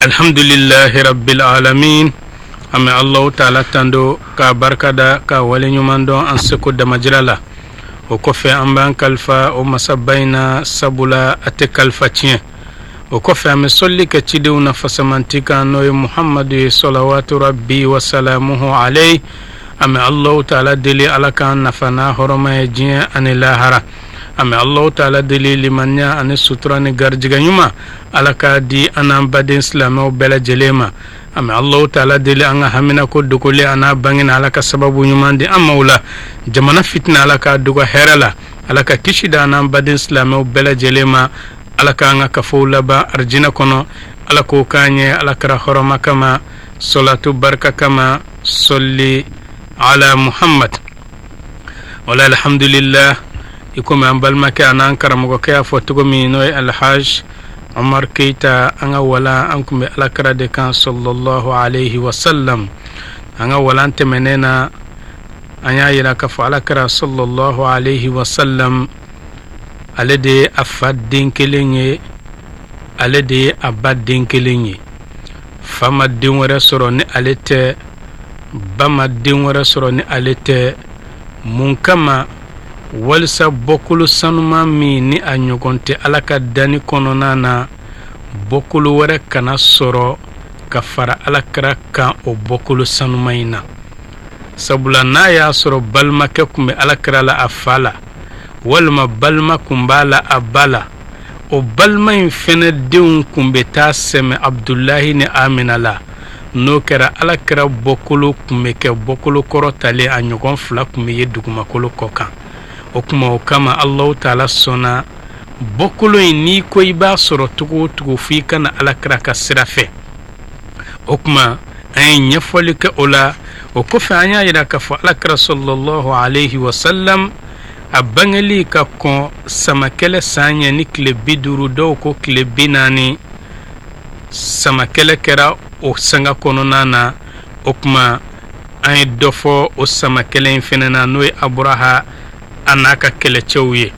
Alhamdulillahi rabbil alamin. An bɛ Allahu taala tando k'a barikada k'a waleɲuman dɔn an seko damajira la. O kɔfɛ, an b'an kalifa o masaba in na, sabula a tɛ kalifa tiɲɛ. O kɔfɛ, an bɛ sɔli kɛ cidenw na fasamanti kan, n'o ye Muhamadu ye, salawatu rabbi wa salamuhu alayhi. An bɛ Allahu taala deli, Ala k'an nafa n'a hɔrɔma ye diɲɛ ani lahara. An bɛ Allahu taala deli, limaniya ani sutura ni garijɛgɛ ɲuman, Ala k'a di an n'an baden silamɛw bɛɛ lajɛlen ma. An bɛ Allahu taala deli, an ka haminako dogolen a n'a bangena, Ala ka sababu ɲuman di an ma o la. Jamana fitina, Ala k'a dogo hɛrɛ la. Ala ka kisi da an n'an baden silamɛw bɛɛ lajɛlen ma. Ala k'an ka kafow laban arijinɛ kɔnɔ. Ala k'o k'an ye Ala kira hɔrɔma kama, sɔlatu barika kama, sɔli ala Muhammad. Wala alhamdulillah, i komi an balimakɛ a n'an karamɔgɔkɛ y'a fɔ cogo min, n'o ye Alhaj Omar Keita, an ka walan, an kun bɛ Alakira de kan, sallallahu alayhi wa sallam. An ka walan tɛmɛnen na, an y'a yira k'a fɔ Alakira sallallahu alayhi wa sallam, ale de ye a fa den kelen ye, ale de ye a ba den kelen ye. Fa ma den wɛrɛ sɔrɔ ni ale tɛ, ba ma den wɛrɛ sɔrɔ ni ale tɛ. Mun kama? Walisa bɔkolo sanuman min ni a ɲɔgɔn tɛ Ala ka danni kɔnɔna na, bɔkolo wɛrɛ kana sɔrɔ ka fara Alakira kan o bɔkolo sanuman in na. Sabula n'a y'a sɔrɔ balimakɛ kun bɛ Alakira la a fa la, walima balima kun b'a la a ba la, o balima in fɛnɛ denw kun bɛ taa sɛmɛ Abudulahi ni Amina la. N'o kɛra, Alakira bɔkolo kun bɛ kɛ bɔkolo kɔrɔtalen, a ɲɔgɔn fila kun bɛ ye dugumakolo kɔ kan. O tuma, o kama Alahu taala sɔnna bɔkolo in, n'i ko i b'a sɔrɔ cogo o cogo, fo i ka na Alakira ka sira fɛ. O tuma, an ye ɲɛfɔli kɛ o la. O kɔfɛ, an y'a yira k'a fɔ Alakira sallallahu alayhi wa sallam, a bangeli ka kɔn samakɛlɛ san ɲɛ ni tile 50, dɔw ko tile 40. Samakɛlɛ kɛra o sanga kɔnɔna na. O tuma, an ye dɔ fɔ o samakɛlɛ in fɛnɛ na, n'o ye Aburaha a n'a ka kɛlɛcɛw ye.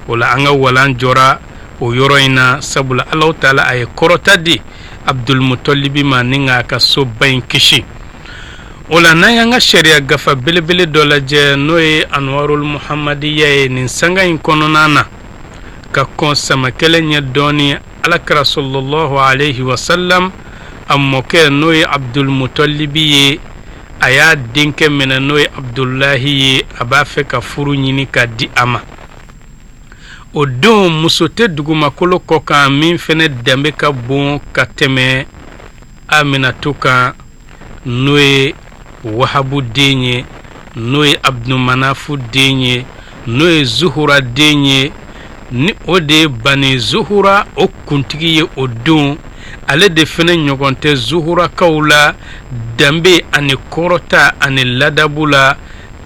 O la, an ka walan jɔra o yɔrɔ in na, sabula Alahu taala a ye kɔrɔta di Abdulmutalibi ma ni k'a ka soba in kisi. O la, n'an y'an ka sariya gafa belebele dɔ lajɛ, n'o ye Anwarul Muhamadiya ye, nin sanga in kɔnɔna na, ka kɔn samakɛlɛ ɲɛ dɔɔni, Alakira sallallahu alayhi wa sallam, a mɔkɛ n'o ye Abdulmutalibi ye, a y'a denkɛ minɛ, n'o ye Abdulahi ye, a b'a fɛ ka furu ɲini ka di a ma. O don, muso tɛ dugumakolo kɔ kan min fɛnɛ danbe ka bon ka tɛmɛ Aminatu kan, n'o ye Wahabu den ye, n'o ye Abdumanafu den ye, n'o ye Zuhura den ye, ni o de ye Bani Zuhura o kuntigi ye. O don, ale de fɛnɛ ɲɔgɔn tɛ Zuhurakaw la danbe ani kɔrɔta ani ladabu la,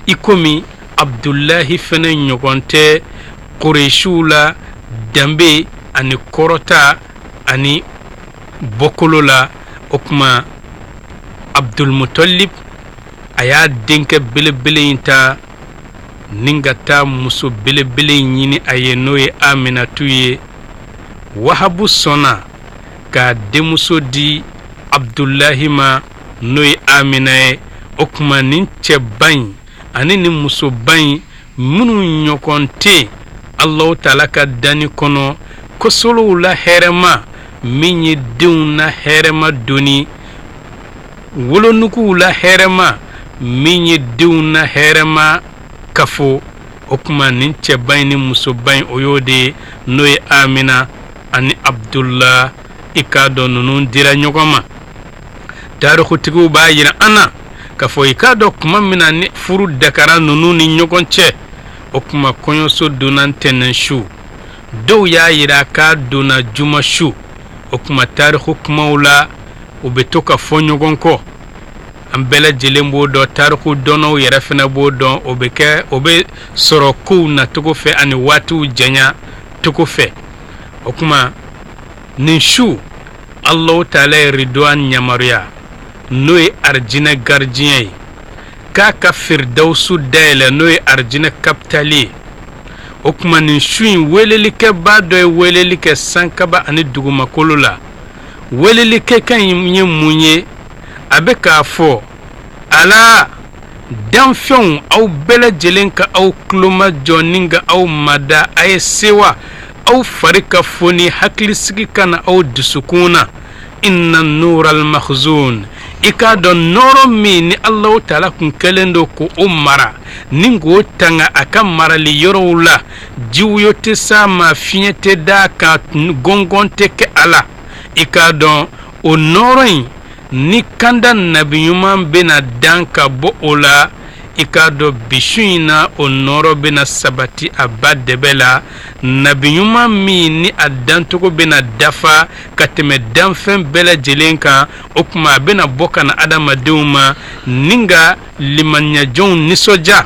i komi Abdulahi fɛnɛ ɲɔgɔn tɛ Kuresiw la danbe ani kɔrɔta ani bɔkolo la. O tuma, Abdulmutalib a y'a denkɛ belebele in ta ni ka taa muso belebele in ɲini a ye, n'o ye Aminatu ye. Wahabu sɔnna k'a denmuso di Abdulahi ma, n'o ye Amina ye. O tuma, nin cɛba in ani nin musoba in minnu ɲɔgɔn tɛ Alahu taala ka danni kɔnɔ, kosolow la hɛrɛma min ye denw na hɛrɛma doni, wolonuguw la hɛrɛma min ye denw na hɛrɛma kafo, o tuma nin cɛba in ni musoba in, o y'o de ye, n'o ye Amina ani Abdullah. I k'a dɔn ninnu dira ɲɔgɔn ma. Tarikutigiw b'a yira an na k'a fɔ, i k'a dɔn tuma min na ni furu dakara ninnu ni ɲɔgɔn cɛ, o tuma kɔɲɔso donna ntɛnɛn su, dɔw y'a yira k'a donna juma su. O tuma, tariku kumaw la, u bɛ to ka fɔ ɲɔgɔn kɔ. An bɛɛ lajɛlen b'o dɔn, tariku dɔnnaw yɛrɛ fana b'o dɔn. O bɛ kɛ, o bɛ sɔrɔ kow nacogo fɛ ani waatiw janya cogo fɛ. O tuma, nin su, Alahu taala ye Ridwan yamaruya, n'o ye arijinɛ gardien ye, k'a ka firidawusu dayɛlɛ, n'o ye arijinɛ kapitali ye. O tuma, nin su in, welelikɛbaa dɔ ye weleli kɛ sankaba ani dugumakolo la. Welelikɛkan in ye mun ye? A bɛ k'a fɔ ala danfɛnw, aw bɛɛ lajɛlen ka aw tulomajɔ ni ka aw mada, a ye sewa, aw fari ka foni, hakilisigi ka na aw dusukun na. Inna nural makhzun, i k'a dɔn nɔɔrɔ min ni Alahu taala kun kɛlen don k'o mara ni k'o tanga a ka marali yɔrɔw la, jiwoyo tɛ s'a ma, fiɲɛ tɛ d'a kan, gɔngɔn tɛ kɛ a la. I k'a dɔn o nɔɔrɔ in ni kanda nabi ɲuman bɛna dan ka bɔ o la. I k'a dɔn bi su in na, o nɔɔrɔ bɛna sabati a ba dɛbɛ la. Nabi ɲuman min ni a dancogo bɛna dafa ka tɛmɛ danfɛn bɛɛ lajɛlen kan, o tuma a bɛna bɔ ka na adamadenw ma ni ka limaniyajɔnw nisɔndiya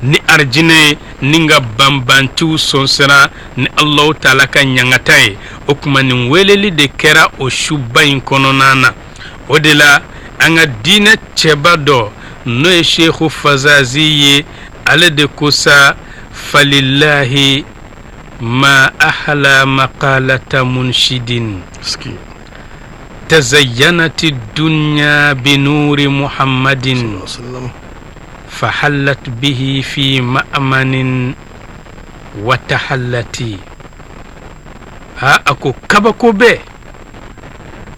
ni arijinɛ ye, ni ka banbantiw sonsera ni Alahu taala ka ɲangata ye. O tuma nin weleli de kɛra o suba in kɔnɔna na. O de la an ka diinɛ cɛba dɔ, n'o ye Seku Fazazi ye, ale de ko sa: falilahi ma ahala maqalata munshidin tazayyanati dunya binuri muhammadin fahallat bihi fi ma'amanin watahallati. Ha, a ko kabako bɛ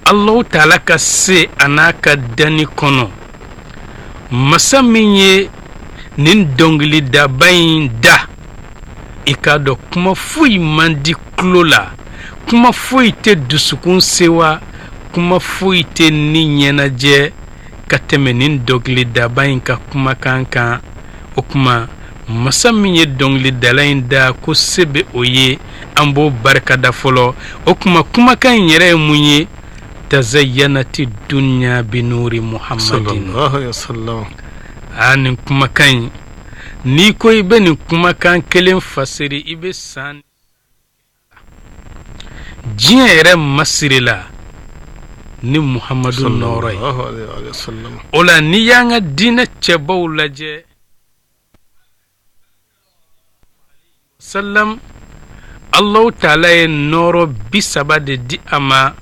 Allahu taala ka se a n'a ka danni kɔnɔ. Masa min ye nin dɔnkilidaba in da, i k'a dɔn kuma foyi man di tulo la, kuma foyi tɛ dusukun sewa, kuma foyi tɛ ni ɲɛnajɛ ka tɛmɛ nin dɔnkilidaba in ka kumakan kan. O tuma masa min ye dɔnkilidala in da, ko se bɛ o ye, an b'o barikada fɔlɔ. O tuma kumakan in yɛrɛ ye mun ye? Tazayyanati dunya binuri muhammadin. Aa, nin kumakan in, n'i ko i bɛ nin kumakan kelen fasiri, i bɛ san. Diɲɛ yɛrɛ masirila ni Muhamadu nɔɔrɔ ye. O la n'i y'an ka diinɛ cɛbaw lajɛ salam, Allahu taala ye nɔɔrɔ 30 de di a ma.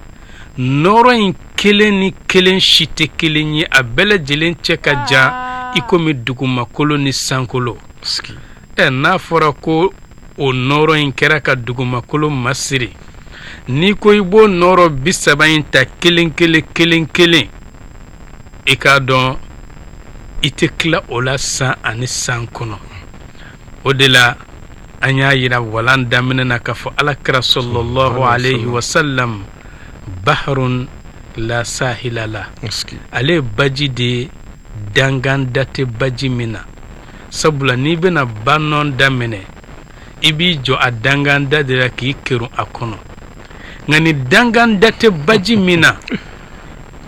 Nɔɔrɔ in kelen ni kelen si tɛ kelen ye, a bɛɛ lajɛlen cɛ ka jan i komi dugumakolo ni sankolo. Ɛ, n'a fɔra ko o nɔɔrɔ in kɛra ka dugumakolo masiri, n'i ko i b'o nɔɔrɔ 30 in ta kelen kelen kelen kelen, i k'a dɔn i tɛ tila o la san ani san kɔnɔ. O de la an y'a yira walan daminɛ na k'a fɔ ala kira sallallahu alayhi wa sallam baharun la sahila la, ale ye baji de ye, danganda tɛ baji min na. Sabula n'i bɛna ba nɔ daminɛ, i b'i jɔ a danganda de la k'i kerun a kɔnɔ. Nka ni danganda tɛ baji min na,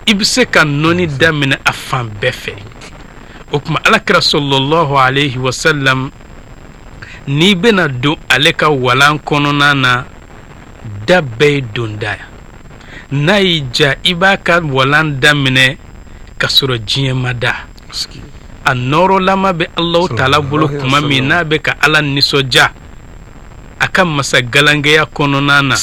i bɛ se ka nɔni daminɛ a fan bɛɛ fɛ. O tuma alakira sallallahu alayhi wa sallam, n'i bɛna don ale ka walan kɔnɔna na, da bɛɛ ye donda ye. N'a y'i ja, i b'a ka walan daminɛ ka sɔrɔ diɲɛ ma da. A nɔɔrɔlama bɛ Alahu taala bolo tuma min n'a bɛ ka Ala nisɔndiya a ka masa galankɛya kɔnɔna na,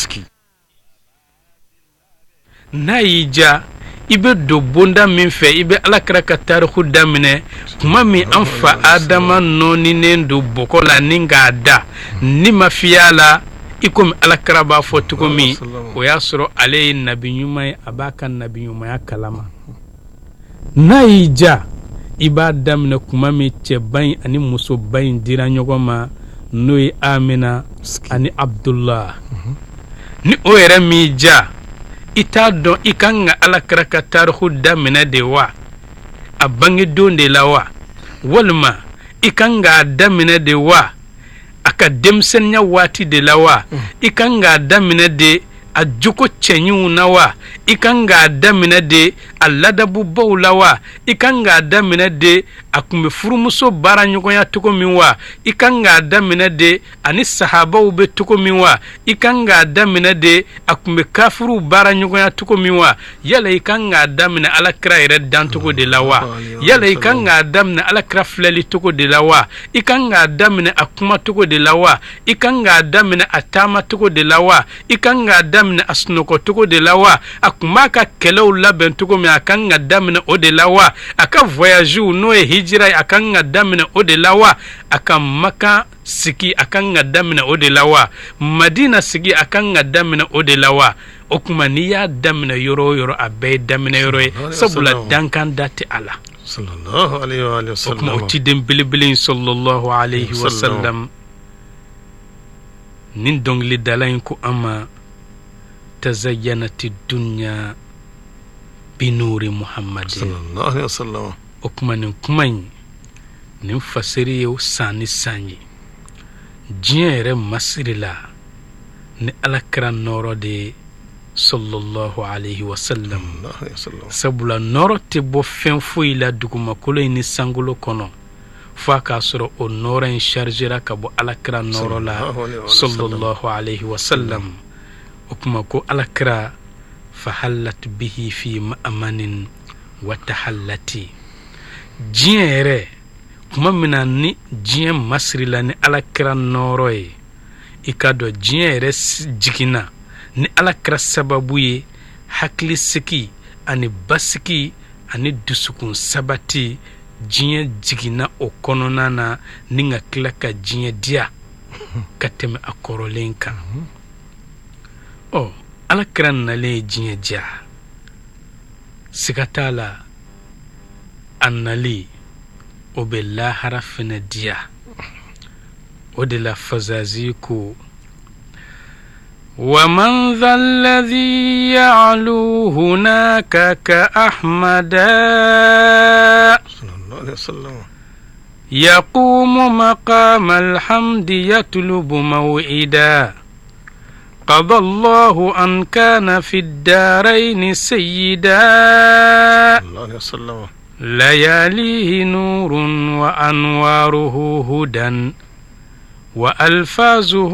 n'a y'i ja, i bɛ don bonda min fɛ, i bɛ alakira ka tariku daminɛ tuma min an fa Adama nɔɔninen don bɔgɔ la ni k'a da ni ma fiyɛ a la, i komi alakira b'a fɔ cogo min, o y'a sɔrɔ ale ye nabi ɲuman ye, a b'a ka nabi ɲumanya kalama. N'a y'i ja, i b'a daminɛ tuma min cɛba in ani musoba in dira ɲɔgɔn ma, n'o ye Amina ani Abdullah. Ni o yɛrɛ m'i ja, i t'a dɔn i kan ka alakira ka tariku daminɛ de wa, a bangedon de la wa, walima i kan k'a daminɛ de wa, a ka denmisɛnninya waati de la wa, i kan k'a daminɛ de a jogo cɛɲiw na wa, i kan k'a daminɛ de A ladabubaw la wa? I kan k'a daminɛ de a kun bɛ furumuso baara ɲɔgɔnya cogo min wa? I kan k'a daminɛ de ani sahabaw bɛ cogo min wa? I kan k'a daminɛ de a kun bɛ kafiruw baara ɲɔgɔnya cogo min wa? Yala i kan k'a daminɛ ala kira yɛrɛ dancogo de la wa? Yala i kan k'a daminɛ ala kira filɛli cogo de la wa? I kan k'a daminɛ a kuma cogo de la wa? I kan k'a daminɛ a taama cogo de la wa? I kan k'a daminɛ a sunɔgɔ cogo de la wa? A kun b'a ka kɛlɛw labɛn cogo min, a kan ka daminɛ o de la wa? A ka voyagew, n'o ye hijira ye, a kan ka daminɛ o de la wa? A ka makan sigi, a kan ka daminɛ o de la wa? Madina sigi, a kan ka daminɛ o de la wa? O tuma, n'i y'a daminɛ yɔrɔ o yɔrɔ, a bɛɛ ye daminɛ yɔrɔ ye, sabula dankan da tɛ a la. O tuma, o ciden belebele in, sallallahu alayhi wa sallam, nin dɔnkilidala in ko an ma: tazayyanati dunya binuri muhammadin. O tuma, nin kuma in, nin fasiri ye san ni san ye, diɲɛ yɛrɛ masirila ni ala kira nɔɔrɔ de ye, sallallahu alayhi wa sallam, sabula nɔɔrɔ tɛ bɔ fɛn foyi la dugumakolo in ni sankolo kɔnɔ fo a k'a sɔrɔ o nɔɔrɔ in chargera ka bɔ ala kira nɔɔrɔ la, sallallahu alayhi wa sallam. O tuma ko ala kira fahallat bihi fi ma'amanin wa tahallati. Diɲɛ yɛrɛ, tuma min na ni diɲɛ masirila ni ala kira nɔɔrɔ ye, i k'a dɔn diɲɛ yɛrɛ jiginna ni ala kira sababu ye, hakilisigi ani basigi ani dusukun sabati, diɲɛ jiginna o kɔnɔna na, ni ka tila ka diɲɛ diya ka tɛmɛ a kɔrɔlen kan. Ɔ, ala kira nalen ye diɲɛ diya, siga t'a la, a nali o bɛ lahara fɛnɛ diya. O de la Fazazi ko: ومن ذا الذي يعلو هناك كأحمدا يقوم مقام الحمد يطلب موعدا قضى الله أن كان في الدارين سيدا لياليه نور وأنواره هدى وألفاظه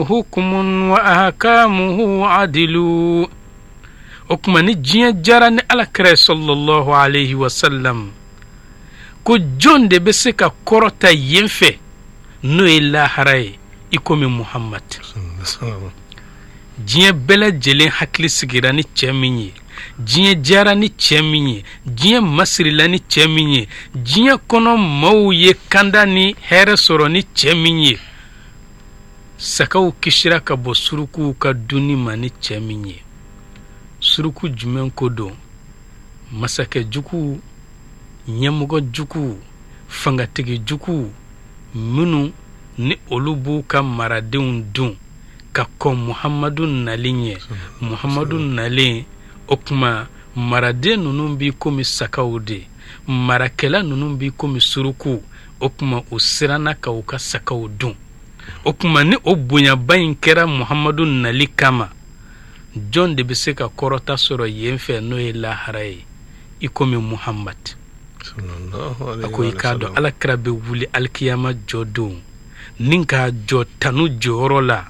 حكم وأحكامه عدل. O tuma, ni diɲɛ diyara ni ala kira sallallahu alayhi wa sallam, ko jɔn de bɛ se ka kɔrɔta yen fɛ, n'o ye lahara ye, i komi Muhammad? Diɲɛ bɛɛ lajɛlen hakili sigira ni cɛ min ye, diɲɛ diyara ni cɛ min ye, diɲɛ masirila ni cɛ min ye, diɲɛ kɔnɔ maaw ye kanda ni hɛrɛ sɔrɔ ni cɛ min ye, sagaw kisira ka bɔ surukuw ka dunni ma ni cɛ min ye. Suruku jumɛn ko don? Masakɛ juguw, ɲɛmɔgɔ juguw, fangatigi juguw, minnu ni olu b'u ka maradenw dun ka kɔn Muhamadu nalen ɲɛ. Muhamadu nalen, o tuma maraden ninnu b'i komi sagaw de, marakɛla ninnu b'i komi suruku. O tuma u siranna ka u ka sagaw dun. O tuma, ni o bonyaba in kɛra Muhamadu nali kama, jɔn de bɛ se ka kɔrɔta sɔrɔ yen fɛ, n'o ye lahara ye, i komi Muhamad? A ko i k'a dɔn ala kira bɛ wuli alikiyama jɔ don ni k'a jɔ tanu jɔyɔrɔ la.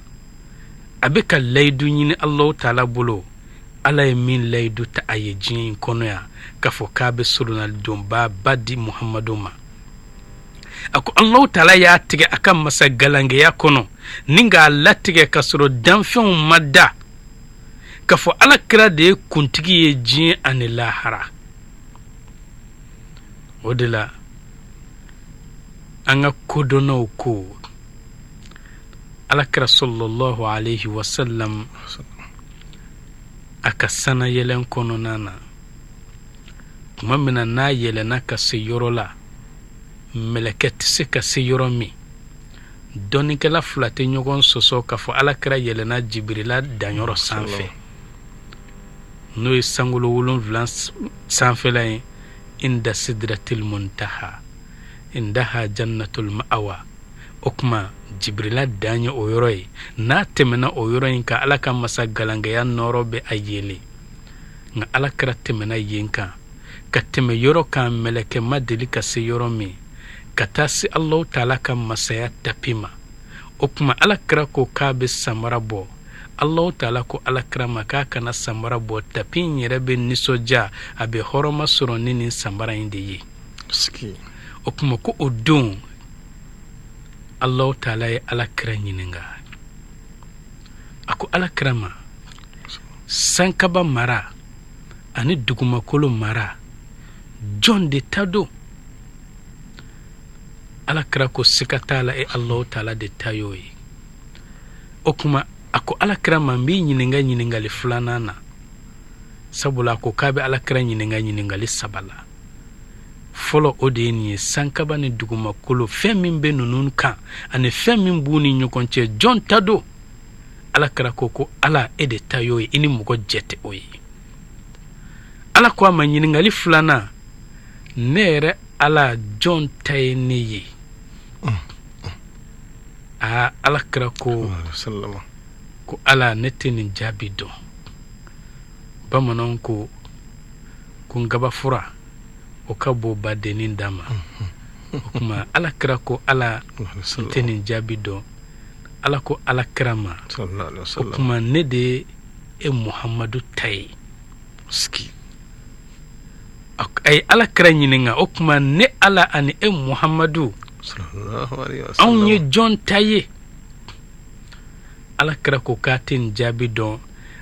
A bɛ ka layidu ɲini Alahu taala bolo, Ala ye min layidu ta a ye diɲɛ in kɔnɔ yan, k'a fɔ k'a bɛ solonalidonba di Muhamadu ma. A ko Alahu taala y'a tigɛ a ka masa galankɛya kɔnɔ ni k'a latigɛ ka sɔrɔ danfɛnw ma da, k'a fɔ ala kira de ye kuntigi ye diɲɛ ani lahara. O de la an ka kodɔnnaw ko ala kira sallallahu alayhi wa sallam, a ka sanayɛlɛn kɔnɔna na, tuma min na n'a yɛlɛnna ka se yɔrɔ la, mɛlɛkɛ tɛ se ka se yɔrɔ min, dɔnnikɛla fila tɛ ɲɔgɔn sɔsɔ k'a fɔ ala kira yɛlɛnna Jibirila danyɔrɔ sanfɛ, n'o ye sankolo 7 sanfɛla ye, inda sidratil muntaha indaha jannatul ma'awa. O tuma Jibirila dan ye o yɔrɔ ye. N'a tɛmɛna o yɔrɔ in kan, ala ka masa galankɛya nɔɔrɔ bɛ a yeelen. Nka Ala kira tɛmɛna yen kan ka tɛmɛ yɔrɔ kan mɛlɛkɛ ma deli ka se yɔrɔ min, ka taa se Alahu taala ka masaya tapi ma. O tuma Ala kira ko k'a bɛ samara bɔ. Alahu taala ko Ala kira ma k'a kana samara bɔ, tapi in yɛrɛ bɛ nisɔndiya, a bɛ hɔrɔma sɔrɔ ni nin samara in de ye. O tuma ko o don Alahu taala ye Ala kira ɲininka. A ko Ala kira ma, sankaba mara ani dugumakolo mara, jɔn de ta don? Ala kira ko siga t'a la, e Alahu taala de ta y'o ye. O tuma a ko Ala kira ma, n b'i ɲininka ɲininkali filanan na, sabula a ko k'a bɛ Ala kira ɲininka ɲininkali saba la. Fɔlɔ, o de ye nin ye: sankaba ni dugumakolo, fɛn min bɛ ninnu kan ani fɛn min b'u ni ɲɔgɔn cɛ, jɔn ta don? Ala kira ko ko Ala, e de ta y'o ye, i ni mɔgɔ jɛ tɛ o ye. Ala ko a ma ɲininkali filanan, ne yɛrɛ Ala, jɔn ta ye ne ye? Aa, Ala kira ko ko Ala, ne tɛ nin jaabi dɔn. Bamananw ko ko nkabafura o ka bon badennin da ma. O tuma Ala kira ko Ala, n tɛ nin jaabi dɔn. Ala ko Ala kira ma, o tuma ne de ye e Muhamadu ta ye. A ye Ala kira ɲininka, o tuma ne Ala ani e Muhamadu, anw ye jɔn ta ye? Ala kira ko k'a tɛ nin jaabi dɔn.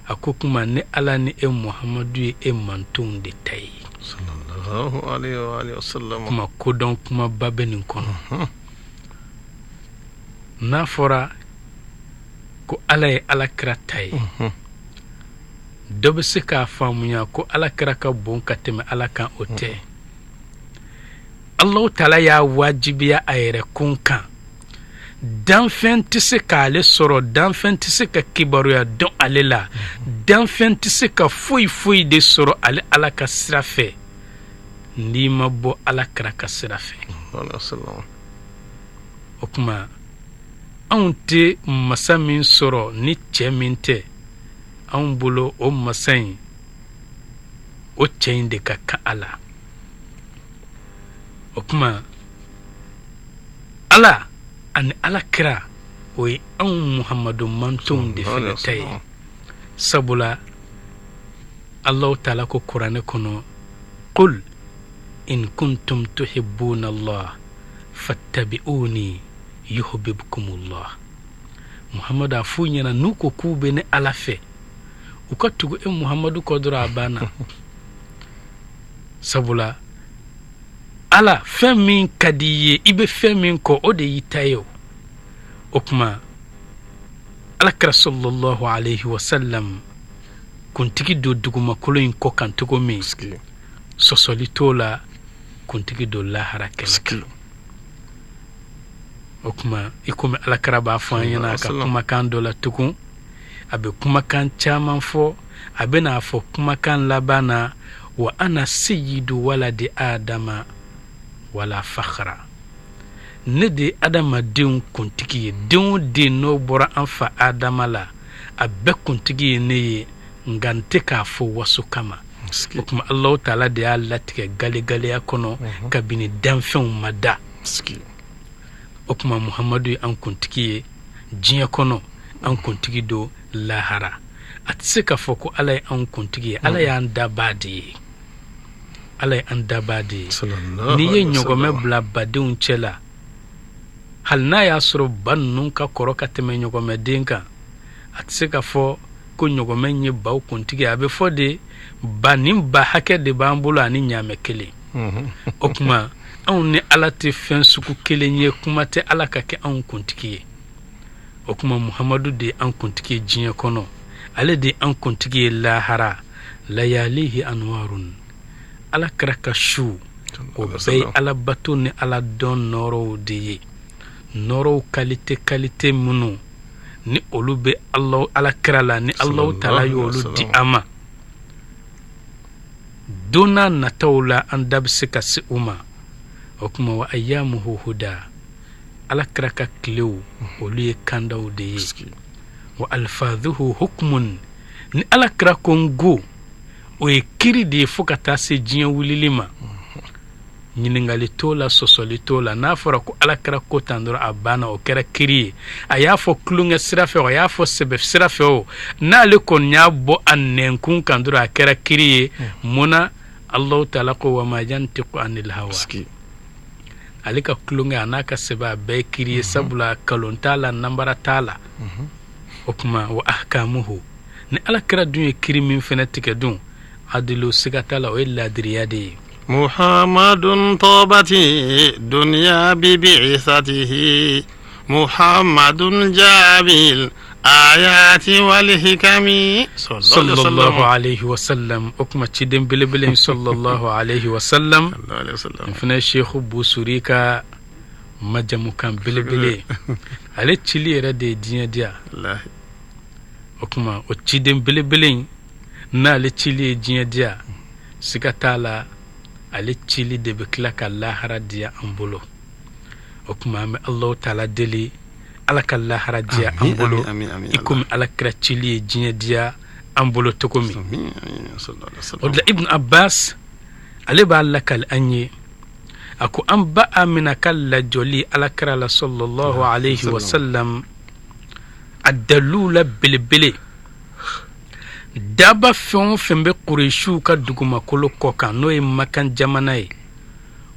A ko kuma ne Ala ni e Muhamadu ye e mantonw de ta ye. Kuma kodɔn kumaba bɛ nin kɔnɔ. N'a fɔra ko Ala ye Ala kira ta ye, dɔ bɛ se k'a faamuya ko Ala kira ka bon ka tɛmɛ Ala kan. O tɛ. Alahu taala y'a wajibiya a yɛrɛ kun kan, danfɛn tɛ se k'ale sɔrɔ, danfɛn tɛ se ka kibaruya dɔn ale la, danfɛn tɛ se ka foyi foyi de sɔrɔ ale Ala ka sira fɛ n'i ma bɔ Ala kira ka sira fɛ. O tuma anw tɛ masa min sɔrɔ ni cɛ min tɛ, anw bolo o masa in, o cɛ in de ka kan a la. O tuma Ala ani Ala kira, o ye anw Muhamadu mantonw de fana ta ye, sabula Alahu taala ko kuranɛ kɔnɔ: qul in kuntum tuhibbuna Allah fattabi'uni yuhibbukumullah. Muhamadu, a f'u ɲɛna, n'u ko k'u bɛ ne Ala fɛ, u ka tugu e Muhamadu kɔ dɔrɔn, a banna. Sabula Ala, fɛn min ka di i ye, i bɛ fɛn min kɔ, o de y'i ta ye. O o tuma Ala kira sallallahu alayhi wa sallam kuntigi don dugumakolo in kɔ kan cogo min, sɔsɔli t'o la, kuntigi don lahara kɛnɛ kan. O tuma i komi Ala kira b'a fɔ an ɲɛna a ka kumakan dɔ la tugun, a bɛ kumakan caman fɔ, a bɛna a fɔ kumakan laban na: wa ana seyidu waladi adama wala fakhra. Ne de ye adamadenw kuntigi ye. Den o den n'o bɔra an fa Adama la, a bɛɛ kuntigi ye ne ye, nka n tɛ k'a fɔ waso kama. O tuma Alahu taala de y'a latigɛ galegaleya kɔnɔ kabini danfɛnw ma da. O tuma Muhamadu ye an kuntigi ye diɲɛ kɔnɔ, an kuntigi don lahara. A tɛ se k'a fɔ ko Ala ye anw kuntigi ye. Ala y'an dabaa de ye, Ala ye an dabaa de ye. N'i ye ɲɔgɔmɛ bila badenw cɛ la, hali n'a y'a sɔrɔ ba ninnu ka kɔrɔ ka tɛmɛ ɲɔgɔmɛden kan, a tɛ se k'a fɔ ko ɲɔgɔmɛ ye baw kuntigi. A bɛ fɔ de ba nin ba hakɛ de b'an bolo ani ɲaamɛ kelen. O tuma anw ni Ala tɛ fɛn sugu kelen ye, kuma tɛ Ala ka kɛ anw kuntigi ye. O tuma Muhamadu de ye an kuntigi ye diɲɛ kɔnɔ, ale de ye an kuntigi ye lahara. Layalihi anwarun, Ala kira ka su, o bɛɛ ye Ala bato ni Ala dɔn nɔɔrɔw de ye, nɔɔrɔw kalite kalite minnu ni olu bɛ Ala kira la, ni Alahu taala y'olu di a ma. Don n'a nataw la, an da bɛ se ka se u ma. O tuma wa ayamuhu huda, Ala kira ka tilew, olu ye kandaw de ye. Wa alfazuhu hukmun, ni Ala kira ko n go, O ye kiri de ye fo ka taa se diɲɛ wulili ma. Ɲininkali t'o la, sɔsɔli t'o la. N'a fɔra ko ala kira ko tan dɔrɔn, a banna, o kɛra kiri ye. A y'a fɔ tulonkɛ sira fɛ o, a y'a fɔ sɛbɛ sira fɛ o, n'ale kɔni y'a bɔ a nɛnkun kan dɔrɔn, a kɛra kiri ye. Mun na? Allahu taala ko wama yantiku anil hawa. Ale ka tulonkɛ a n'a ka sɛbɛ, a bɛɛ ye kiri ye, sabula kalon t'a la, nanbara t'a la. O tuma wa ahkamuhu, ni ala kira dun ye kiri min fɛnɛ tigɛ dun, adilu, siga t'a la, o ye ladiriya de ye. Muhammadun tabati dunya bi bi'isatihi, Muhammadun jabil ayati wal hikami. Sallallahu alayhi wa sallam. O tuma ciden belebele sallallahu alayhi wa sallam, n fana ye Seku Busuri ka majamukan belebele, ale cili yɛrɛ de ye diɲɛ diya. O tuma o ciden belebele in, n'ale cili ye diɲɛ diya, siga t'a la, ale cili de bɛ tila ka lahara diya an bolo. O tuma an bɛ Alahu taala deli, Ala ka lahara diya an bolo i komi ala kira cili ye diɲɛ diya an bolo cogo min. O de la Ibn Abbas, ale b'a lakali an ye, a ko an ba Amina ka lajɔli ala kira la sallallahu alayhi wa sallam, a dalilu la belebele, daba fɛn o fɛn bɛ Kuresiw ka dugumakolo kɔ kan, n'o ye Makan jamana ye,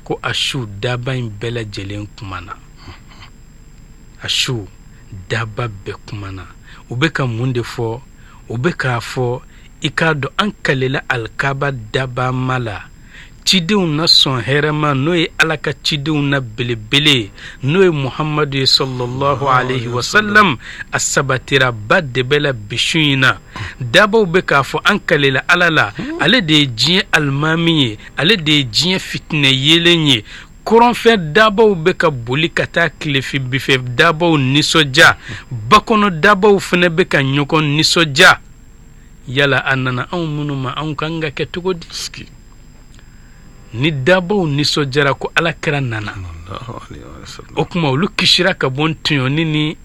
ko a su daba in bɛɛ lajɛlen kumana. A su daba bɛɛ kumana. U bɛ ka mun de fɔ? U bɛ k'a fɔ, i k'a dɔn an kalela alikaba daba ma la, cidenw na sɔn hɛrɛma, n'o ye ala ka cidenw na belebele, n'o ye Muhamadu ye sallallahu alayhi wa sallam, a sabatira ba de bɛ la bi su in na. Dabaw bɛ k'a fɔ an kalela ala la, ale de ye diɲɛ alimami ye, ale de ye diɲɛ fitinɛ yeelen ye. Kɔrɔnfɛ dabaw bɛ ka boli ka taa tilefin bifɛ dabaw nisɔndiya, bakɔnɔ dabaw fana bɛ ka ɲɔgɔn nisɔndiya. Yala a nana anw minnu ma, anw kan ka kɛ cogo di ni dabaw nisɔndiyara ko ala kira nana? O tuma olu kisira ka bɔ tɔɲɔni ni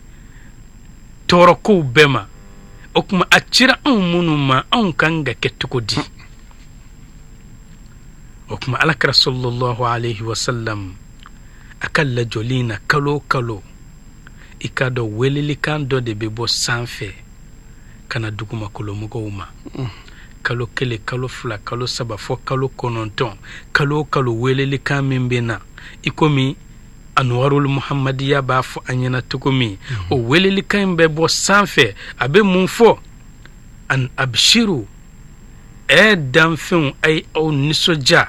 tɔɔrɔkow bɛɛ ma. O tuma a cira anw minnu ma, anw kan ka kɛ cogo di? O tuma ala kira sallallahu alayhi wa sallam a ka lajɔli in na, kalo o kalo, i k'a dɔn welelikan dɔ de bɛ bɔ sanfɛ ka na dugumakolomɔgɔw ma. Kalo kelen, kalo fila, kalo saba, fɔ kalo 9, kalo o kalo welelikan min bɛ na, i komi Anwarul Muhammadiya b'a fɔ an ɲɛna cogo min, o welelikan in bɛ bɔ sanfɛ. A bɛ mun fɔ? An abshiru, ɛ danfɛnw, a ye aw nisɔndiya,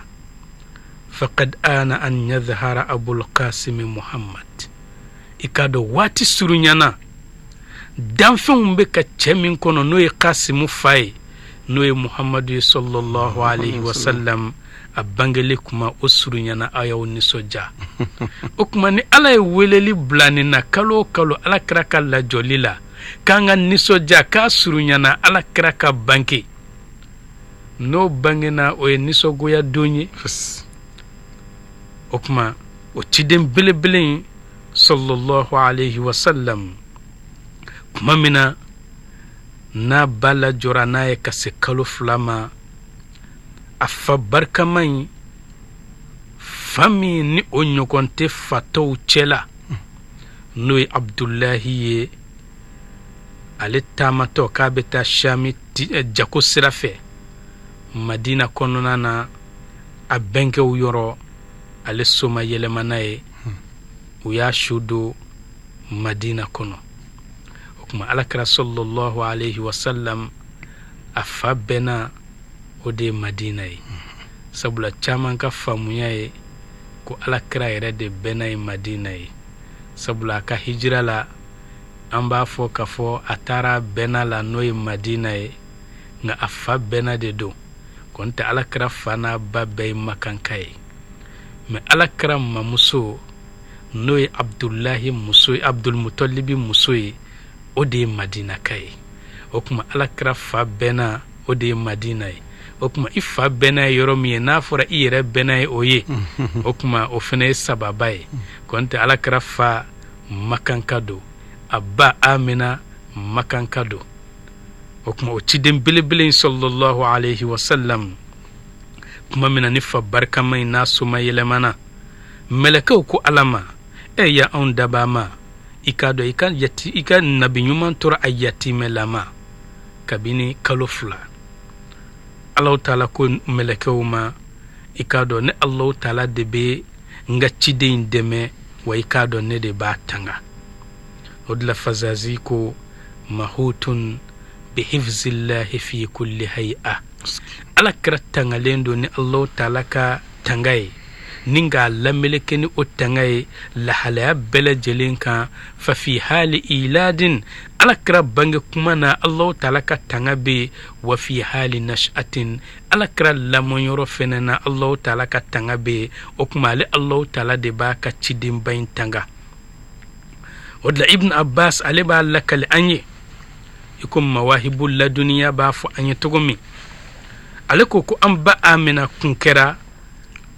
faqad ana an yadhhara Abul Qasimi Muhammad. I k'a dɔn waati surunyana, danfɛnw bɛ ka cɛ min kɔnɔ, n'o ye Kasimu fa ye, n'o ye Muhamadu ye sallallahu alayhi wa sallam, a bangeli kuma o surunyana, a y'aw nisɔndiya. O tuma ni ala ye weleli bila nin na kalo o kalo ala kira ka lajɔli la, k'an ka nisɔndiya k'a surunyana ala kira ka bange, n'o bangena, o ye nisɔngoya don ye. O tuma o ciden belebele in sallallahu alayhi wa sallam, tuma min na n'a ba lajɔra n'a ye ka se kalo 2 ma, a fa barikama in, fa min ni o ɲɔgɔn tɛ fatɔw cɛla, n'o ye Abudulahi ye, ale taamatɔ k'a bɛ taa Shami jago sira fɛ Madina kɔnɔna na, a bɛnkɛw yɔrɔ, ale soma yɛlɛmana ye, u y'a su don Madina kɔnɔ. O tuma alakira sallallahu alayhi wa sallam a fa bɛnna o de ye Madina ye, sabula caman ka faamuya ye ko alakira yɛrɛ de bɛnna ye Madina ye, sabula a ka hijira la, an b'a fɔ k'a fɔ a taara bɛnna la, n'o ye Madina ye, nka a fa bɛnna de don. Kɔni tɛ, alakira fa n'a ba bɛɛ ye makanka ye, mɛ alakira mamuso, n'o ye Abudulahi muso ye, Abudulmutalibi muso ye, o de ye Madinaka ye. O tuma alakira fa bɛnna o de ye Madina ye. O tuma i fa bɛnna ye yɔrɔ min ye, n'a fɔra i yɛrɛ bɛnna ye o ye, o tuma o fana ye sababa ye. Kɔni tɛ, alakira fa makanka don, a ba Amina makanka don. O tuma o ciden belebele in sallallahu alaihi wasallam, tuma min na ni fa barikama in n'a somayɛlɛmana, mɛlɛkɛw ko Ala ma: E ya anw dabaa ma, i k'a dɔn i ka nabi ɲuman tora a yatimɛlama kabini kalo 2. Alahu taala ko mɛlɛkɛw ma: I k'a dɔn ne Alahu taala de bɛ n ka ciden in dɛmɛ, wa i k'a dɔn ne de b'a tanga. O de la Fazazi ko: mahutun bihifzillahi fi kulli hay'a. Ala kira tangalen don ni Alahu taala ka tanga ye, ni k'a lameleke ni o tanga ye lahalaya bɛɛ lajɛlen kan. Fa fi hali iladin, Ala kira bange kuma na Alahu taala ka tanga bɛ yen. Wa fi hali nashatin, Ala kira lamɔyɔrɔ fɛnɛ na Alahu taala ka tanga bɛ yen. O tuma ale Alahu taala de b'a ka cidenba in tanga. O de la Ibn Abbas ale b'a lakali an ye, i ko Mawahibu Laduniya b'a fɔ an ye cogo min. Ale ko ko an ba Amina kun kɛra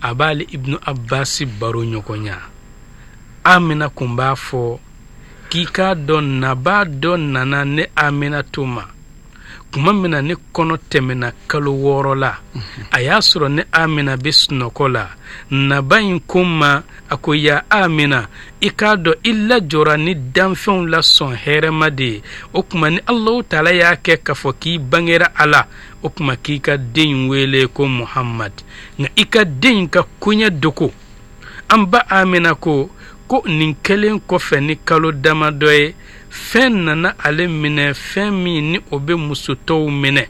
a b'ale Ibn Abbas baro ɲɔgɔnya. Amina kun b'a fɔ k'i k'a dɔn nabaa dɔ nana ne Aminatu ma tuma min na ne kɔnɔ tɛmɛna kalo 6 la. A y'a sɔrɔ ne Amina bɛ sunɔgɔ la. Naba in ko n ma, a ko: Ya Amina, i k'a dɔn i lajɔra ni danfɛnw la sɔn hɛrɛma de ye. O tuma ni Alahu taala y'a kɛ k'a fɔ k'i bangera a la, o tuma k'i ka den in wele ko Muhammad, nka i ka den in ka koɲɛ dogo. An ba Amina ko ko nin kɛlen kɔfɛ ni kalo damadɔ ye, fɛn nana ale minɛ, fɛn min ni o bɛ muso tɔw minɛ,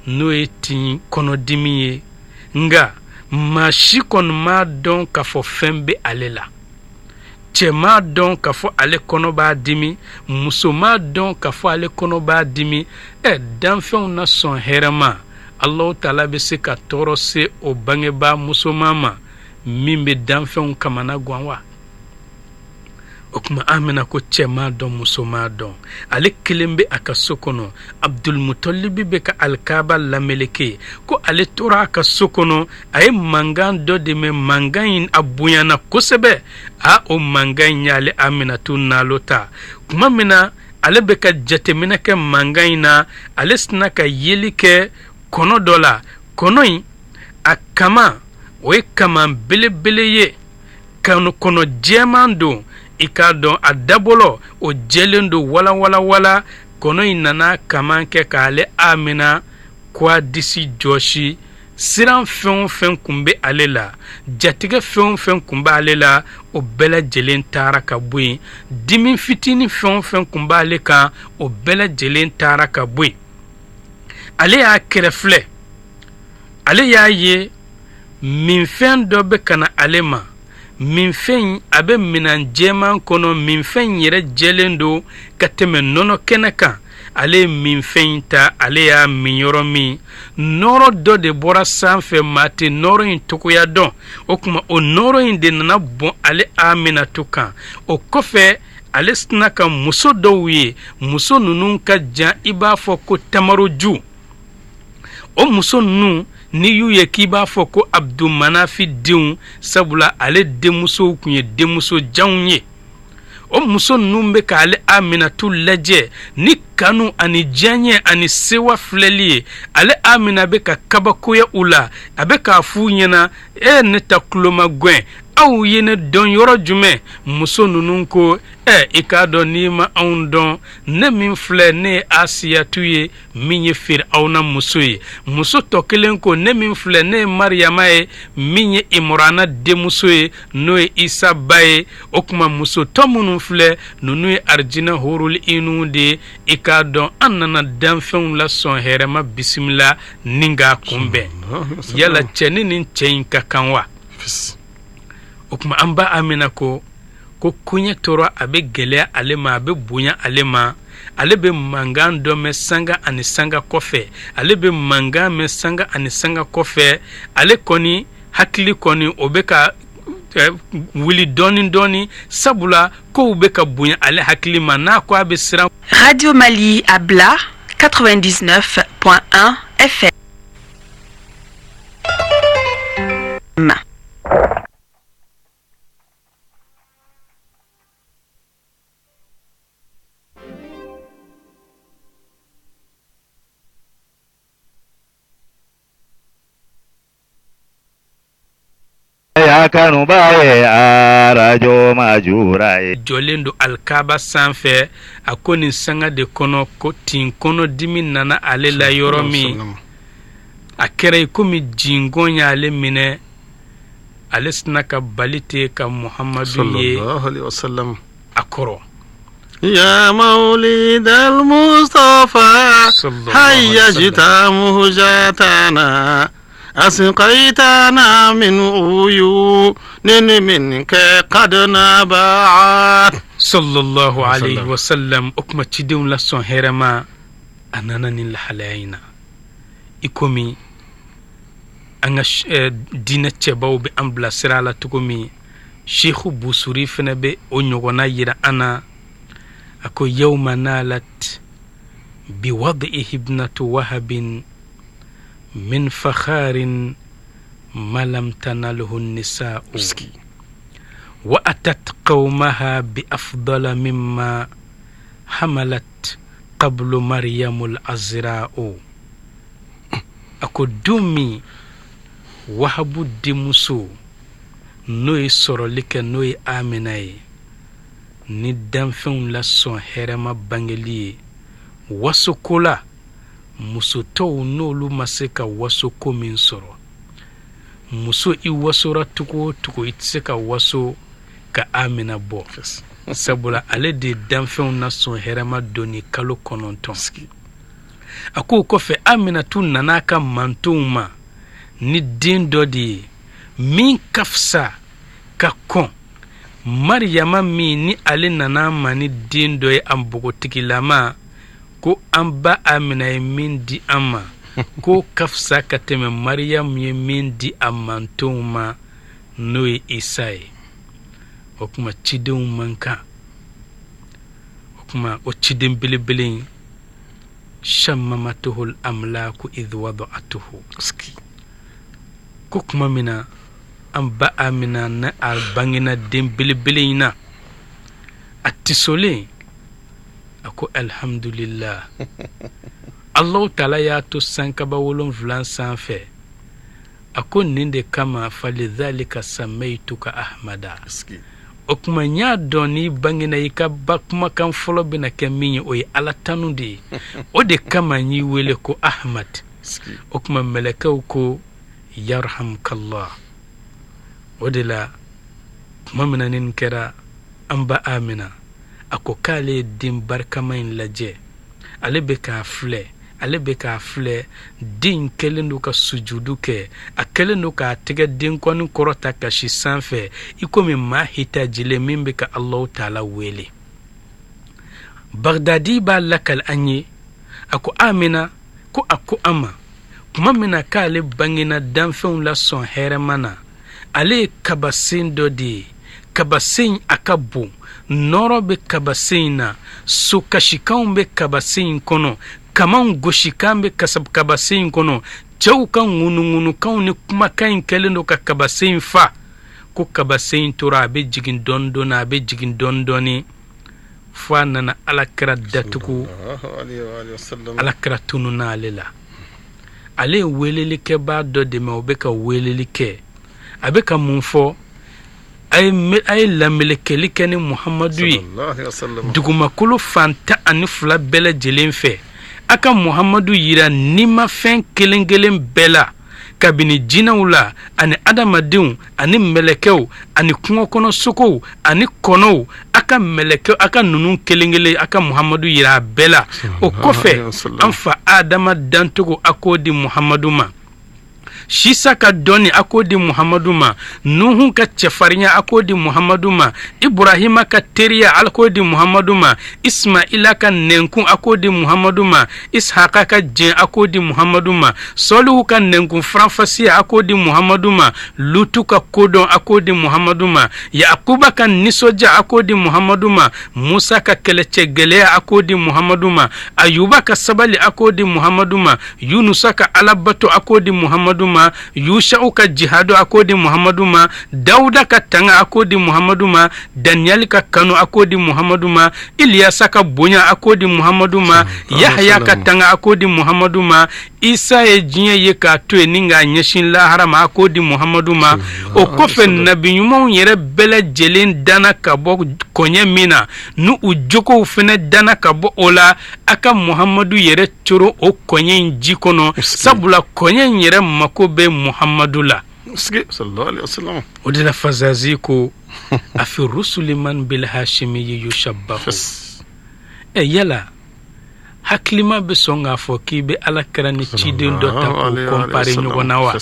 n'o ye tin kɔnɔdimi ye. Nka maa si kɔni m'a dɔn k'a fɔ fɛn bɛ ale la. Cɛ m'a dɔn k'a fɔ ale kɔnɔ b'a dimi, muso m'a dɔn k'a fɔ ale kɔnɔ b'a dimi. Danfɛnw na sɔn hɛrɛma, Alahu taala bɛ se ka tɔɔrɔ se o bangebaa musoman ma min bɛ danfɛnw kamana gan wa? O tuma Amina ko cɛ m'a dɔn, muso m'a dɔn, ale kelen bɛ a ka so kɔnɔ. Abdulmutalibi bɛ ka alikaba lameleke. Ko ale tora a ka so kɔnɔ, a ye mankan dɔ de mɛn. Mankan in a bonyana kosɛbɛ. A o mankan in y'ale Aminatu nalo ta. Tuma min na ale bɛ ka jateminɛ kɛ mankan in na, ale sinna ka yeli kɛ kɔnɔ dɔ la. Kɔnɔ in a kama o ye kaman belebele ye, kɔnɔ jɛman don. I k'a dɔn a dabɔlɔ o jɛlen don walawalawala. Kɔnɔ in nana kaman kɛ k'ale Amina k'a disi jɔsi. Siran fɛn o fɛn kun bɛ ale la, jatigɛ fɛn o fɛn kun b'ale la, o bɛɛ lajɛlen taara ka bɔ yen. Dimi fitinin fɛn o fɛn kun b'ale kan, o bɛɛ lajɛlen taara ka bɔ yen. Ale y'a kɛrɛfilɛ, ale y'a ye minfɛn dɔ bɛ ka na ale ma. Minfɛn a bɛ minan jɛman kɔnɔ, minfɛn yɛrɛ jɛlen don ka tɛmɛ nɔnɔ kɛnɛ kan. Ale ye minfɛn in ta, ale y'a min yɔrɔ min, nɔɔrɔ dɔ de bɔra sanfɛ, maa tɛ nɔɔrɔ in togoya dɔn. O tuma o nɔɔrɔ in de nana bɔn ale Aminatu kan. O kɔfɛ ale sinna ka muso dɔw ye, muso ninnu ka jan i b'a fɔ ko tamaroju. O muso ninnu n'i y'u ye k'i b'a fɔ ko Abdumanafi denw, sabula ale denmusow tun ye denmuso janw ye. O muso ninnu bɛ k'ale Aminatu lajɛ ni kanu ani diyaɲɛ ani sewa filɛli ye. Ale Amina bɛ ka kabakoya u la, a bɛ k'a f'u ɲɛna: E ne ta tulomagɛn, aw ye ne dɔn yɔrɔ jumɛn? Muso ninnu ko: I k'a dɔn n'i ma anw dɔn, ne min filɛ, ne ye Asiyatu ye, min ye Firawuna muso ye. Muso tɔ kelen ko: ne min filɛ, ne ye Mariyama ye, min ye Imurana denmuso ye, n'o ye Isa ba ye. O tuma muso tɔ minnu filɛ, ninnu ye arijinɛ horoli inu de ye. I k'a dɔn an nana danfɛnw la sɔn hɛrɛma bisimila ni k'a kunbɛn. Yala cɛ ni nin cɛ in ka kan wa? O tuma an ba Amina ko ko koɲɛ tora a bɛ gɛlɛya ale ma, a bɛ bonya ale ma. Ale bɛ mankan dɔ mɛn sanga ani sanga kɔfɛ, ale bɛ mankan mɛn sanga ani sanga kɔfɛ. Ale kɔni hakili kɔni o bɛ ka wuli dɔɔni dɔɔni, sabula kow bɛ ka bonya ale hakili ma. N'a ko a bɛ siran. Radio Mali à Bla 99.1 FM. Y'a kanuba ye arajo Majura ye. Jɔlen don alikaba sanfɛ, a ko nin sanga de kɔnɔ ko tin kɔnɔdimi nana ale la yɔrɔ min, a kɛra i komi jingɔn y'ale minɛ, ale sina ka bali ten ka Muhamadu ye a kɔrɔ. Ya mawlidal Mustafa hayyajta muhjatana asqaytana min uyunin minka qad nabaat. Sallallahu alayhi wa sallam. O kuma cidenw la sɔn hɛrɛma, a nana nin lahalaya in na i komi an ka diinɛ cɛbaw bɛ an bilasira la cogo min, Seku Busuri fana bɛ o ɲɔgɔnna yira an na. A ko yawma nalat biwadihi ibnatu wahabin min fakharin ma lam tanalhu nisa'u wa atat qawmaha bi afdala mimma hamalat qablu maryamul azra'u. A ko don min Wahabu denmuso n'o ye sɔrɔli kɛ, n'o ye Amina ye, ni danfɛnw la sɔn hɛrɛma bangeli ye wasoko la, muso tɔw n'olu ma se ka wasoko min sɔrɔ, muso i wasora cogo o cogo i tɛ se ka waso ka Amina bɔ, sabula ale de ye danfɛnw na sɔn hɛrɛma donni kalo 9. A k'o kɔfɛ Aminatu nana a ka mantonw ma ni den dɔ de ye min ka fisa ka kɔn Mariyama min ni ale nana ma ni den dɔ ye a npogotigilama, ko an ba Amina ye min di an ma, k'o ka fisa ka tɛmɛ Mariyamu ye min di a mantonw ma, n'o ye Isa ye. O tuma cidenw man kan. O tuma o ciden belebele in, shammamatuhul amlaku idh wada'atuhu, ko tuma min na an ba Amina na a bangena den belebele in na, a tisolen a ko alhamdulillah, Allahu taala y'a to sankaba 7 sanfɛ. A ko nin de kama falidhalika samaituka ahmada. O tuma n y'a dɔn n'i bangena i ka ba kumakan fɔlɔ bɛna kɛ min ye, o ye Ala tanu de ye. O de kama n y'i wele ko Ahmad. O tuma mɛlɛkɛw ko yarhamkallah. O de la tuma min na nin kɛra, an ba Amina a ko k'ale ye den barikama in lajɛ, ale bɛ k'a filɛ, ale bɛ k'a filɛ, den kɛlen don ka sujudu kɛ, a kɛlen don k'a tɛgɛ denkɔni kɔrɔta ka si sanfɛ i komi maa hitajilen min bɛ ka Alahu taala wele. Bagdadi b'a lakali an ye, a ko Amina ko a ko an ma tuma min na k'ale bangena danfɛnw la sɔn hɛrɛma na, ale ye kabasen dɔ de ye, kabasen a ka bon, nɔɔrɔ bɛ kabasen in na, so kasikanw bɛ kabasen in kɔnɔ, kamanw gosikan bɛ kabasen in kɔnɔ, cɛw ka ŋunuŋunukanw ni kumakan in kɛlen don ka kabasen in fa. Ko kabasen in tora a bɛ jigin dɔɔni dɔɔni, a bɛ jigin dɔɔni dɔɔni, fo a nana Ala kira datugu, Ala kira tununna ale la. Ale ye welelikɛbaa dɔ de mɛn, o bɛ ka weleli kɛ, a bɛ ka mun fɔ? A ye lamelekeli kɛ ni Muhamadu ye dugumakolo fan 12 bɛɛ lajɛlen fɛ, a ka Muhamadu yira nimafɛn kelen kelen bɛɛ la, kabini jinɛw la ani adamadenw ani mɛlɛkɛw ani kungo kɔnɔ sogow ani kɔnɔw, a ka mɛlɛkɛw, a ka ninnu kelen kelen, a ka Muhamadu yira a bɛɛ la. O kɔfɛ an fa Adama dancogo a k'o di Muhamadu ma, Sisa ka dɔnni a k'o di Muhamadu ma, Nuhu ka cɛfarinya a k'o di Muhamadu ma, Iburahima ka teriya a k'o di Muhamadu ma, Ismaila ka nɛnkun a k'o di Muhamadu ma, Ishaka ka jɛn a k'o di Muhamadu ma, Sɔlihu ka nɛnkun faranfasiya a k'o di Muhamadu ma, Lutu ka kodɔn a k'o di Muhamadu ma, Yakuba ka nisɔndiya a k'o di Muhamadu ma, Musa ka kɛlɛcɛ gɛlɛya a k'o di Muhamadu ma, Ayuba ka sabali a k'o di Muhamadu ma, Yunusa ka alabato a k'o di Muhamadu ma, ma, Yusha'u ka jihadu, a k'o di Muhamadu ma, Dawuda ka tanga, a k'o di Muhamadu ma, Daniyali ka kanu, a k'o di Muhamadu ma, Iliyasa ka bonya, a k'o di Muhamadu ma, Yahaya ka tanga, a k'o di Muhamadu ma, Isa ye diɲɛ ye k'a to yen ni k'a ɲɛsin lahara ma, a k'o di Muhamadu ma. O kɔfɛ, nabi ɲumanw yɛrɛ bɛɛ lajɛlen danna ka bɔ kɔɲɛ min na, n'u u jogow fɛnɛ danna ka bɔ o la, a ka Muhamadu yɛrɛ coro o kɔɲɛ in ji kɔnɔ, sabula kɔɲɛ in yɛrɛ mako bɛ Muhamadu la. O de la Fazazi ko: afi rusuli man bil hashimi yushabbahu. Ɛ yala, hakilima bɛ sɔn k'a fɔ k'i bɛ Ala kira ni ciden dɔ ta k'o comparer ɲɔgɔn na wa?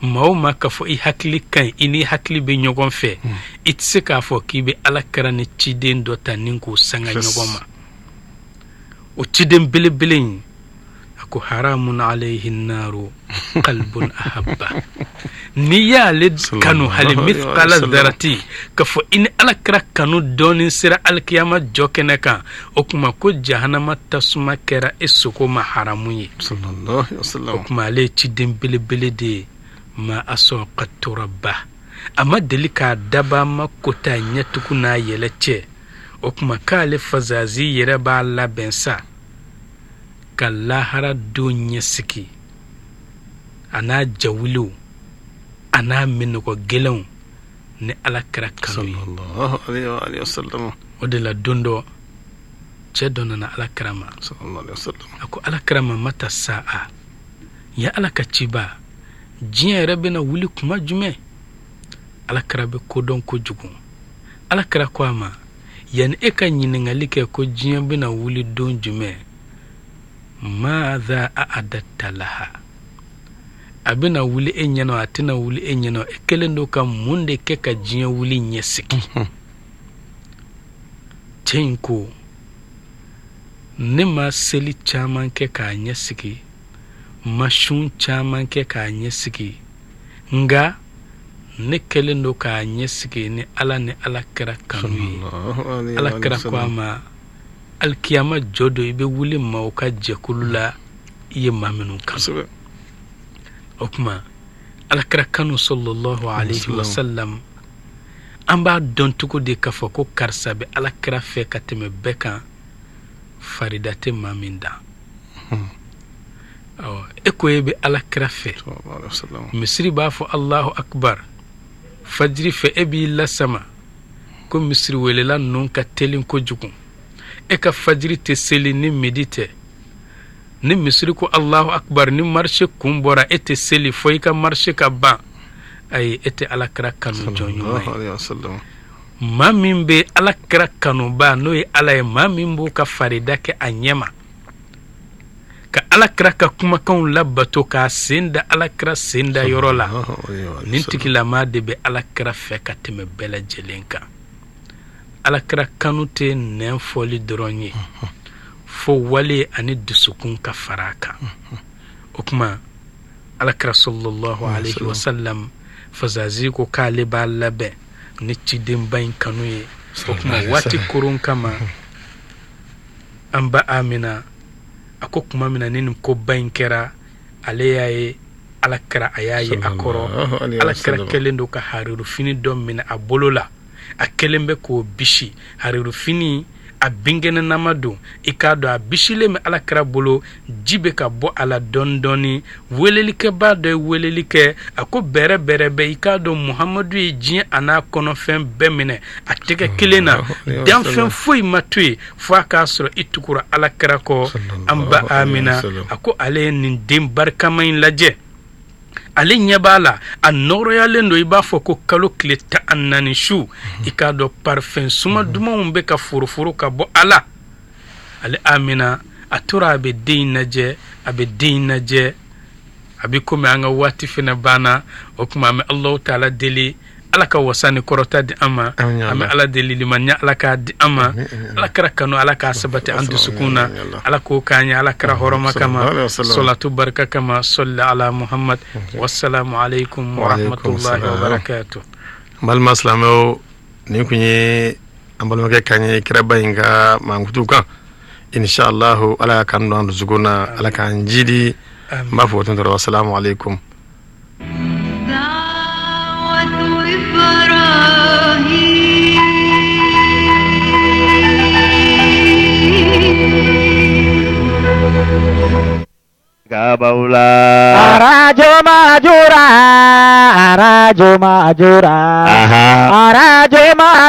Maa o maa k'a fɔ i hakili ka ɲi, i ni hakili bɛ ɲɔgɔn fɛ, i tɛ se k'a fɔ k'i bɛ Ala kira ni ciden dɔ ta ni k'o sanga ɲɔgɔn ma. O ciden belebele in, a ko: haramun alayhi naru qalbun ahabba. N'i y'ale kanu hali mithqala dharati, k'a fɔ i ni Ala kira kanu dɔɔni sera alikiyama jɔ kɛnɛ kan, o tuma ko jahanama tasuma kɛra e sogo ma haramu ye. O tuma ale ye ciden belebele de ye. Ma asa qattu rabba, a ma deli k'a daba ma kota ɲɛtugu n'a yɛlɛ cɛ. O tuma k'ale Fazazi yɛrɛ b'a labɛn sa ka lahara don ɲɛsigi, a n'a jawuliw, a n'a minɔgɔ gɛlɛnw ni Ala kira kanu ye. O de la, don dɔ, cɛ dɔ nana Ala kira ma. A ko Ala kira ma: mata sa'a, ya Ala ka ciba, diɲɛ yɛrɛ bɛna wuli kuma jumɛn? Ala kira bɛ kodɔn kojugu. Ala kira ko a ma: yanni e ka ɲininkali kɛ ko diɲɛ bɛna wuli don jumɛn, maadha a'adatta laha? A bɛna wuli e ɲɛna, a tɛna wuli e ɲɛna, e kɛlen don ka mun de kɛ ka diɲɛ wuli ɲɛsigi? Cɛ in ko: ne ma seli caman kɛ k'a ɲɛsigi, ma sun caman kɛ k'a ɲɛsigi, nka ne kɛlen don k'a ɲɛsigi ni Ala ni Ala kira kanu ye. Ala kira ko a ma: alikiyama jɔ don, i bɛ wuli maaw ka jɛkulu la i ye maa minnu kanu. O tuma Ala kira kanu, sallallahu alayhi wa sallam, an b'a dɔn cogo di k'a fɔ ko karisa bɛ Ala kira fɛ ka tɛmɛ bɛɛ kan? Farida tɛ maa min dan. E ko e bɛ Ala kira fɛ, misiri b'a fɔ Allahu akbar fajiri fɛ, e b'i lasama ko misiri welela ninnu ka teli kojugu, e ka fajiri tɛ seli ni midi tɛ. Ni misiri ko Allahu akbar, ni marché kun bɔra, e tɛ seli fo i ka marché ka ban. Ayi, e tɛ Ala kira kanu jɔn ɲuman ye. Maa min bɛ Ala kira kanuba, n'o ye Ala ye, maa min b'o ka farida kɛ a ɲɛ ma, ka Ala kira ka kumakanw labato, k'a sen da Ala kira sen da yɔrɔ la, nin tigilamaa de bɛ Ala kira fɛ ka tɛmɛ bɛɛ lajɛlen kan. Ala kira kanu tɛ nɛn fɔli dɔrɔn ye, fo wale ani dusukun ka fara a kan. O tuma Ala kira sallallahu alayhi wa sallam, Fazazi ko k'ale b'a labɛn ni cidenba in kanu ye. O tuma waati koron kama, an ba Amina a ko tuma min na ni nin koba in kɛra, ale y'a ye Ala kira, a y'a ye a kɔrɔ, Ala kira kɛlen don ka harirufini dɔ minɛ a bolo la, a kɛlen bɛ k'o bisi. Harirufini a binkɛnɛnama don, i k'a dɔn a bisilen bɛ Ala kira bolo, ji bɛ ka bɔ a la dɔɔni dɔɔni. Welelikɛbaa dɔ ye weleli kɛ, a ko: bɛrɛ bɛrɛ bɛ, i k'a dɔn Muhamadu ye diɲɛ a n'a kɔnɔfɛn bɛɛ minɛ a tɛgɛ kelen na, danfɛn foyi ma to yen fo a k'a sɔrɔ i tugura Ala kira kɔ. An ba Amina a ko ale ye nin den barikama in lajɛ, ale ɲɛ b'a la, a nɔrɔyalen don i b'a fɔ ko kalo tile 14 su. I k'a dɔn parfum suma dumanw bɛ ka foroforo ka bɔ a la. Ale Amina a tora a bɛ den in lajɛ, a bɛ den in lajɛ. A bɛ komi an ka waati fana banna. O tuma an bɛ Alahu taala deli, Ala ka wasa ni kɔrɔta di an ma. An bɛ Ala deli, limaniya Ala k'a di an ma, Ala kira kanu Ala k'a sabati an dusukun na, Ala k'o k'an ye Ala kira hɔrɔma kama, salatu barika kama, sɔli ala Muhammad. Wasalamu aleykum wa rahmatulahi wa barakatuh. N balima silamɛw, nin kun ye an balimakɛ kan ye kiraba in ka mankutu kan. Inshallah, Ala ka kanu don an dusukun na, Ala k'an jidi. N b'a fɔ o tun tɔrɔ, wasalamu aleykum. Kabaw la. Arajo Majora, Arajo Majora, Aha. Arajo Majora.